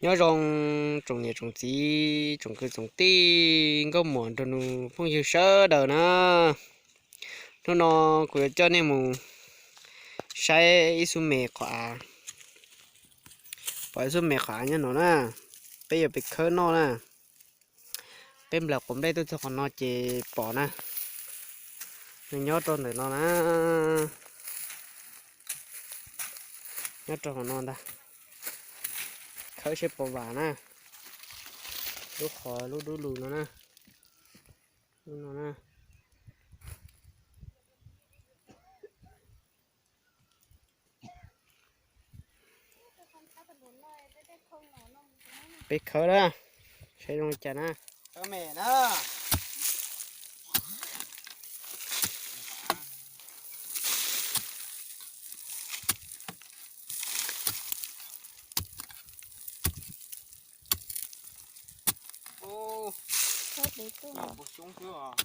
Nyob zoo tsoom niam tsoom txiv, tsoom kwv tsoom tij, nkauj muam nraug nus phooj ywg sawv daws na. Hnub no kuv yuav coj nej mus saib ib xub me qhov av. Pom ib xub me qhov av nyob no na, peb yuav pem khawb noj na. Peb nplawm quav nplej tuaj txog qhov no ces pom na. Nws nyob rau ntawm no na. Nyob rau qhov no ntag. Khawb seb puas vam na. Lub qhov lub dub lug no na. Lub no na. Peb khawb na, saib zoo li cas na. Khawb me na. Ub, pos xyoob xwb os.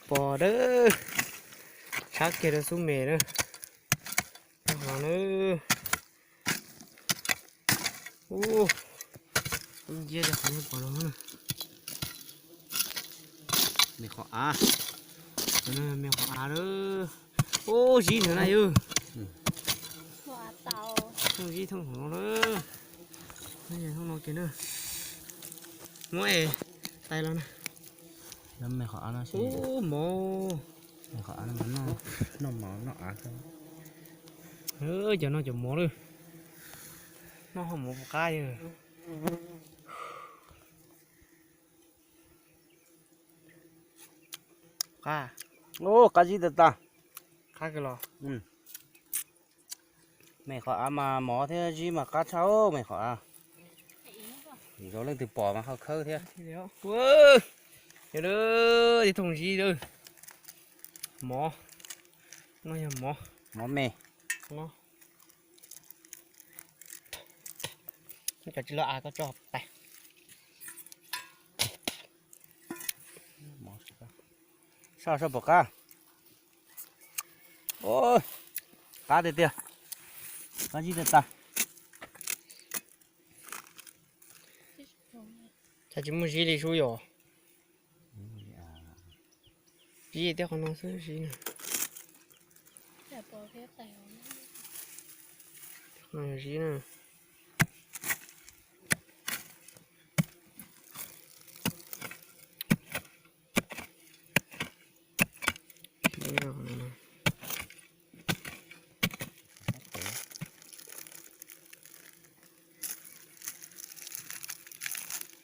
Pos dawb, tshab kiag rau xub me na. Ub, ub nciab rau qhov no pom no na. Me qhov av, me qhov av lawm. Ub, zib ntawm na yog. Thooj zib thooj hauv no lawm. Thooj no kiag na. Muab es tais los na. Me qhov av no, ub, mov. Me qhov av no mas noj, noj mov noj av xwb. Cov no cov mov lawm. Noj hauv mov puas qab yog. Qab. Ub, qab zib tag tag. Qab kawg los. Me qhov av mas mov thiab zib mas qab tshaj me qhov av. Zoo leej twg pom mas ho khawb thiab. Yog, tib thooj zib lawm. Mov. No yog mov. Mov me. Cov tsis loj av koj tso tais. Soj soj pom qab. Qab tiag tiag. Qab zib tag tag. Cas tsis muaj zib li sub yom? Zib tiab qhov no xwb zib na. Qhov no yog zib na.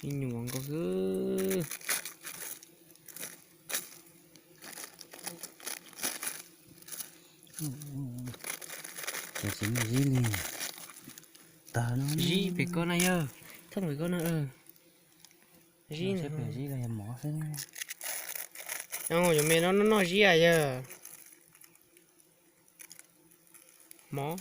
Ib nyuag nkaus xwb. Ces tsis muaj zib li. Tag no. Zib pem koj na yog, thooj pem koj na. Zib, zib los yog mov xwb. Yuav me no noj noj zib a yog. Mov.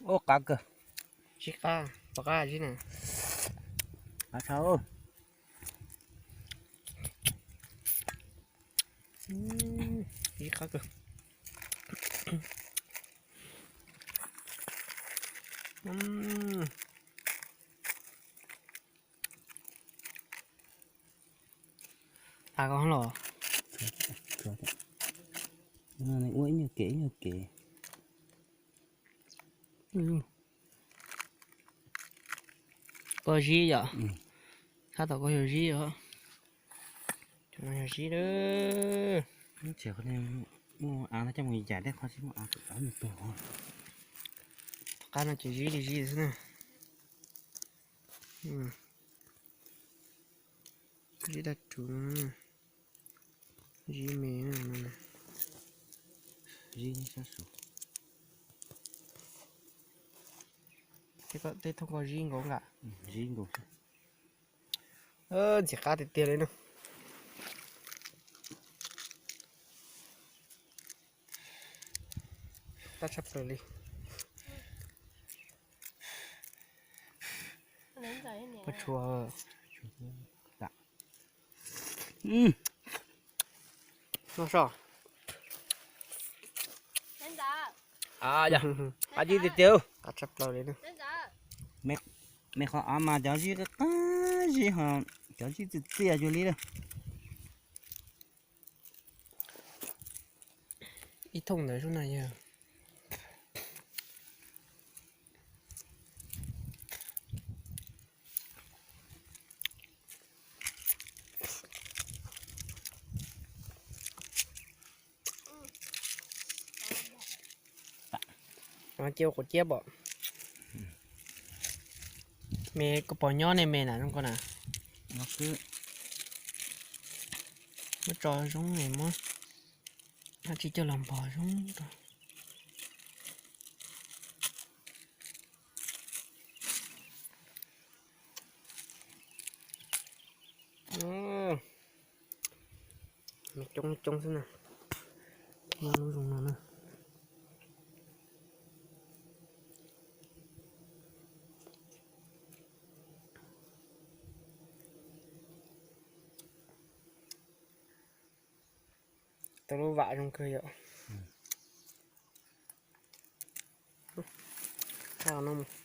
Ub, qab kawg. Zib qab, pom qab zib na. Qab tshaj. Zib qab kawg. Ua ib nyuag kev ib nyuag kev. Koj zib yom? Tab tom koj yog zib os. Cov no yog zib lawm. Muab av no coj mus yam tej qhov tsis muaj av tawm av mus tuag. Tom qab no ces zib li zib xwb na. Zib daj rhuv no, zib me no. Zib sab saud. Tej thooj ko zib nkaus nkaus. Zib nkaus. Ntxim qab tiag tiag li no. Tab tshaj plaws li. Pob tshua. Noj so. Qab zib tiag tiag. Tab tshaj plaws li. Me qhov av mas cov zib qab zib ho cov zib txias txias cuag li lawm. Ib thooj ntawd xwb na yog. Cia ua quav ciab pom. Me koj pom nyob nej me na zoo koj na. Muab tso zoo, muab dab tsi coj los npog zoo rau. Coob coob xwb na. Nyob lub zoo no na. Tau lub vam zoo kawg yom. Thaj no mus.